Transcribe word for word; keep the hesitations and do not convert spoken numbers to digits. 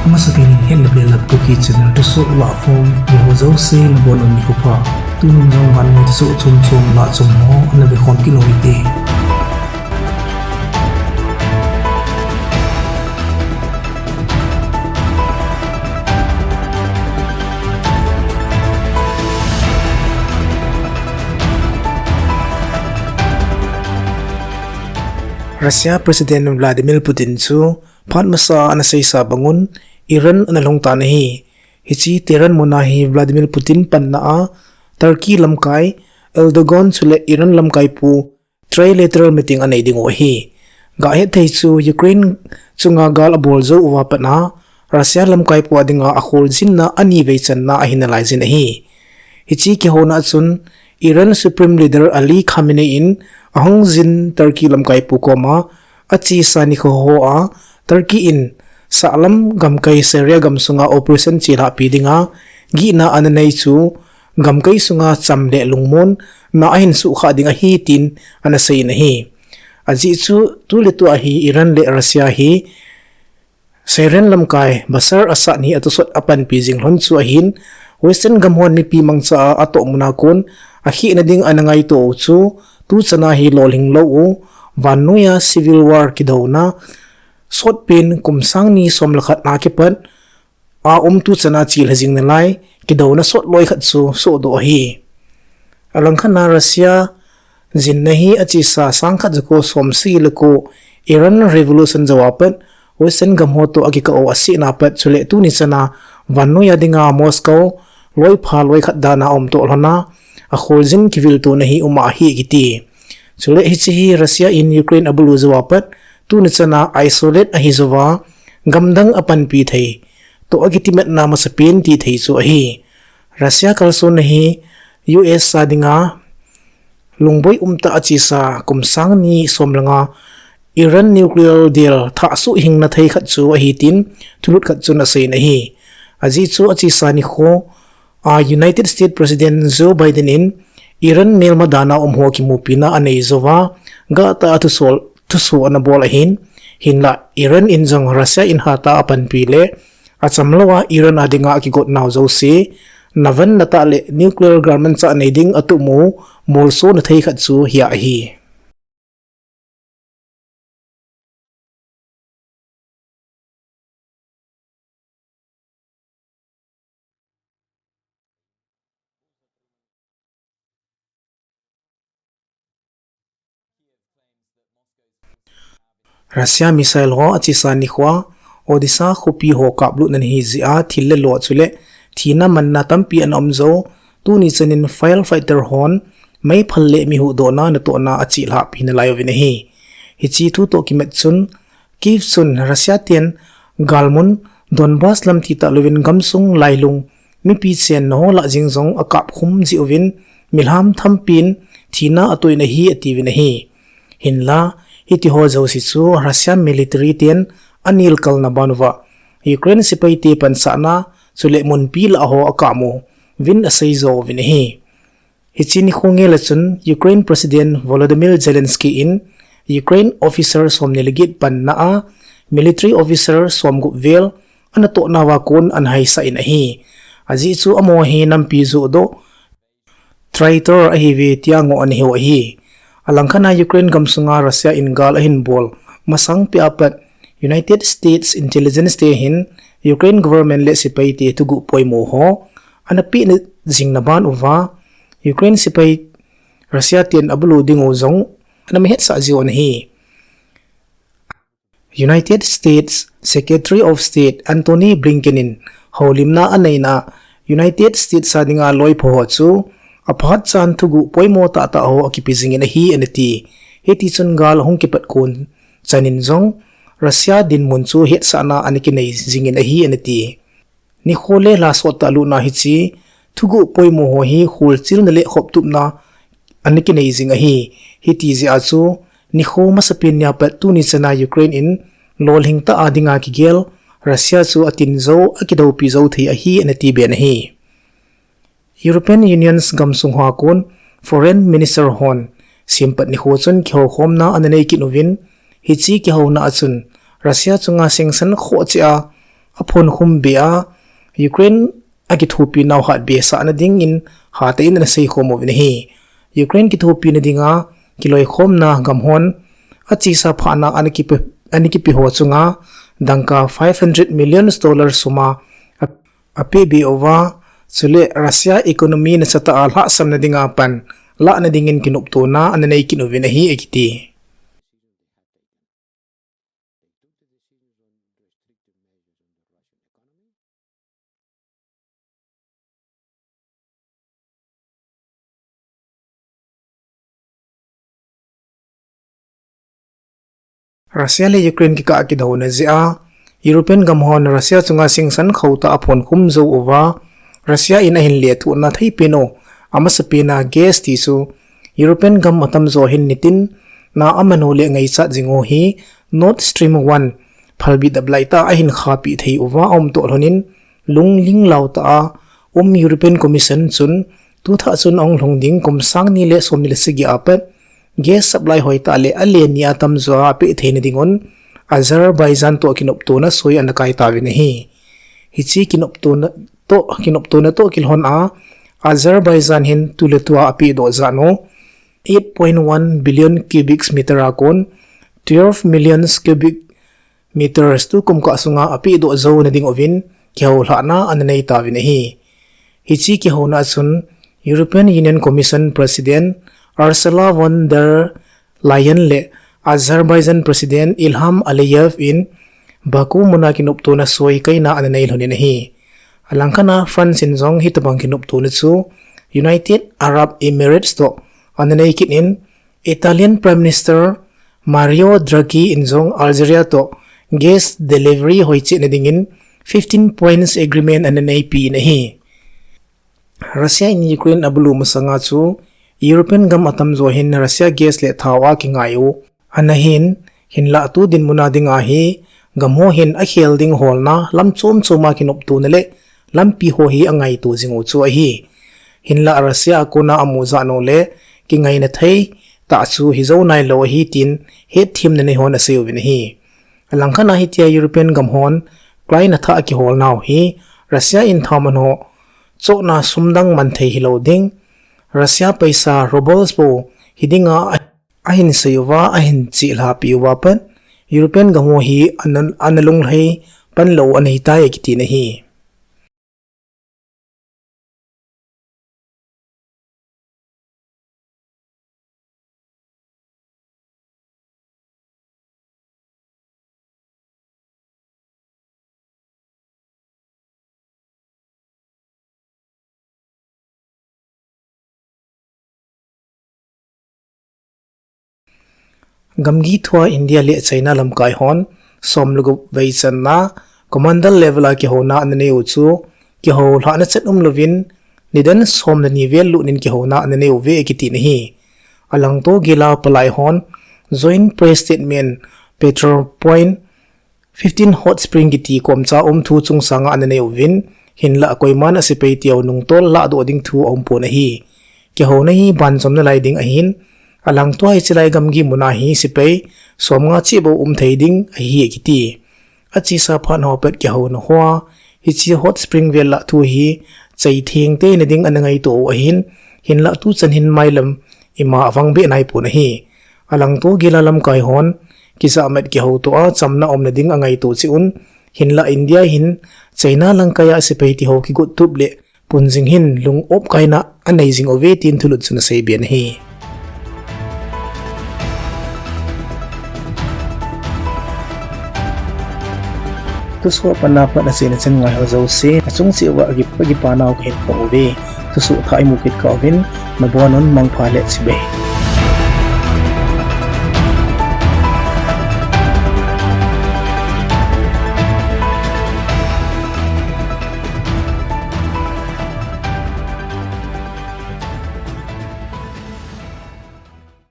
Amasapen in Hetna Belap Kuki channel thusoh lahkhom, veho jouse nabonun nikho pha. Tunin jong vannoi thusoh chomchom lahchom ho ana vekhom kit u hite. Russia President Vladimir Putin chu phat masa ana seisa bangun Iran ana lhung tan ahi. Hiche Tehran muna hi Vladimir Putin panna a Turkey lamkai Erdogan chule Iran lamkaipu trilateral meeting anei diu ahi. Gahet thei chu Ukraine chunga gal abol jou uva pat a Russia lamkaipu a dinga akholjinna anivei channa ahi nalaijin ahi. Hiche kihouna chun Iran Supreme Leader Ali Khamenei in ahungjin Turkey lamkaipu koma achesa nikho hoa Turkey in sahlam gamkai Syria gamsunga operation chelhahpi dinga gihna ana nei chu gamkai sunga cham le lungmonna ahin suhkhah ding ahi tin ana seiyin ahi. Ajeh chu tuletua hi Iran le Russia hi Syrian lamkai Bashar Assad hi atosot apanpi jing lhon chu ahin, Western gamhon mipi mangcha a atohmuna kon akhehna ding ana ngaito u chu tuchana hi lolhing lou u, vannoiya civil war kidouna sotpen kum sang ni som le khat a kipat a um tuchana chelha jing nalai kidouna sot loi khat chu sohdoh ahi. Alangkhat a Russia jinna hi achesa sangkhat jako somsagi le ko Iran Revolution jouva pat Western gamho toh akikah u asetna pat chule tuni chana vannoiya dinga Moscow loipha loikhat dana aumtoh lhona akholjin kiviltona hi uma ahi kiti. Chule hiche hi Russia in Ukraine abulu jouva pat tuni chana isolate ahi jouva gamdang apanpi thei toh akitimatna masapen tithei chu ahi. Russia kalsonna hi U S a dinga lungboi umtah achesa kum sang ni som le nga Iran nuclear deal thah suhhingna thei khat chu ahi tin thulut khat chun aseiyin ahi. Ajeh chu achesa nikho a United States President Joe Biden in Iran melma dana umho kimupina anei jouva gahtah a thusol thusoh ana bol ahin, hinla Iran in jong Russia in hatah a apanpi le achamlouva Iran a dinga akigot nau jouse navan natah le nuclear galmanchah nei ding atuhmu molsona thei khat chu hia ahi. Russia missile ho achesa nikhoa Odisha khopi ho kaplutna ahi jeh a thil le lo chule thina manna tampi ana um jou, tuni chanin firefighter hon meiphal le mi huhdohna natohna achelhahpi nalai uvin ahi. Hiche thu toh kimat chun Kyiv chun Russia ten galmun Donbas lam titah louvin gamsung lailung mipi chenna ho lah jeng jong akapkhum jeh uvin milham thampin thina atoh in ahi atiuvin ahi. Hinla hitiho jouse chu Russia military ten anelkalna ban uva Ukraine sepaite pansahna chule munpi lah ho akapmu uvin aseijo uvin ahi. Hiche nikho ngela chun Ukraine President Volodymyr Zelensky in Ukraine officer somni le get panna a military officer somgup vel anatohna uva kon ana haisah in ahi. Ajeh chu amaho hi nampi johdoh traitor ahiuve tia ngoh ana hiu ahi. Alangkhat a Ukraine gamsunga Russia in gal ahin bol masang peh a pat United States intelligence te hin Ukraine government le sepaite thuguh poimo ho ana pehna jing na ban uva Ukraine sepai Russia ten abulu dingu jong ana mihetsah jiu ana hi. United States Secretary of State Antony Blinken in houlimna aneina United States a dinga loipha ho chu aphat chan thuguh poimo tahtah ho akipe jingin ahi ana ti. Hitichun gal ahung kipat kon chanin jong Russia dinmun chu hetsahna ana kinei jingin ahi ana ti. Nikho le lha sottah lutna hiche thuguh poimo ho hi kholchilna le khoptupna ana kinei jing ahi. Hiti jeh a chu nikho masapen nia pat tuni chana Ukraine in lolhing tah a dinga kigel Russia chu atin jou, akidoupi jou thei ahi ana tiben ahi. European Unions gamsung hoa kon Foreign Minister hon sempat nikho chun kihoukhomna ana nei kit uvin, hiche kihouna a chun Russia chunga sanction khoh cheh a aphonkhum be a, Ukraine akithopi nau hatbesahna dingin hatah in ana seikhom uvin ahi. Ukraine kithopina dinga kiloikhomna gamhon achesa phatna ana kipe, ana kipe ho chunga dangka five hundred million dollar sum a, a, apehbe uva, chule Russia economy nasatah a lhahsamna dinga pan lahna dingin kinoptona ana nei kit uvin ahi akiti. Russia le Ukraine kikah a kidouna jeh a, European gamhon Russia chunga sanction khauhtah a phonkhum jou uva, Russia in ahin lethuhna theipen u, amasapena gas ti chu European gam atamjo hin nitin na amanu le ngaichat jing u hi Nord Stream one phalbi daplai tah a ahin khahpi thei uva aumtoh lhonin, lungling lau tah a um European Commission chun tuthah chun ahung lhung ding kum sang ni le som ni le sagi a pat gas supply hoitah le alen ni atamjo a apeh theina dingun Azerbaijan toh kinoptona soi ana kai tauvin ahi. Hiche kinoptona toh, kinoptona toh kilhon a Azerbaijan hin tuletua apehdoh jat u eight point one billion cubic meter a kon twelve million cubic meters tukum kah sunga apehdoh jouna ding uvin kihoulhahna ana nei tauvin ahi. Hiche kihouna a chun European Union Commission President Ursula von der Leyen le Azerbaijan President Ilham Aliyev in Baku muna kinoptona soi kaina ana nei lhonin ahi. Alangkhat a France in jong hitobang kinoptona chu United Arab Emirates toh ana nei kit in, Italian Prime Minister Mario Draghi in jong Algeria toh gas delivery hoichehna dingin fifteen points agreement ana neipi in ahi. Russia in Ukraine abulu masanga chu European gam atamjo hin Russia gas le thao a kingai u ana hin, hinlah tu dinmun a dinga hi gamho hin akhel ding holna lam chom chom a kinoptona le lampi ho hi angaito jing u chu ahi. Hinlah Russia a kona amu jat u le kingaina thei tah chu hijou nailou ahi tin hetthemna neihon asei uvin ahi. Alangkhat a hitia European gamhon client athah a kiholnau hi Russia in thao man ho chohna sum dang man thei hilou ding, Russia paisa rubles bou hidinga ahin sei uva, ahin chehlhapi uva pat European gamho hi ana, ana lunglhai panlou ana hitai akitin ahi. Gamgi thua India le China lamkai hon som le gup veichanna commander level a kihouna ana neiu chu kihoulhahna chet umlouvin nidan som le ni vel lut in kihouna ana neiuve akitin ahi. Alangto gila palai hon Joint Press Statement Petrol Point fifteen Hot Spring kiti komcha um thu chungsanga ana neiuvin, hinlah koiman asepai teu nungtol lahdoh ding thu aumpon ahi. Kihouna hi banjom nalai ding ahin, alangto a hiche lai gamgi muna hi sepai somnga cheh bou um thei ding ahi akiti. Achesa phat ho pat kihouna hoa hiche Hot Spring vel lah thu hi chaitheng teina ding ana ngaito u ahin, hinlah tuchan hin mailam ima avang beh naipon ahi. Alangto gila lamkai hon kijahmat kihoutoh a chamna umna ding angaito cheh un, hinlah India hin China langkai a sepai tiho kigottup le punjing hin lung-op kaina anei jing uve tin thulut chun aseiben ahi. Thusoh a pat napat achaina chan ngaiho jouse achung cheh uva akipa, akipa nau kahin phong uve. Thusoh thah imu kit kah uvin, nabonun mangpha le chibai.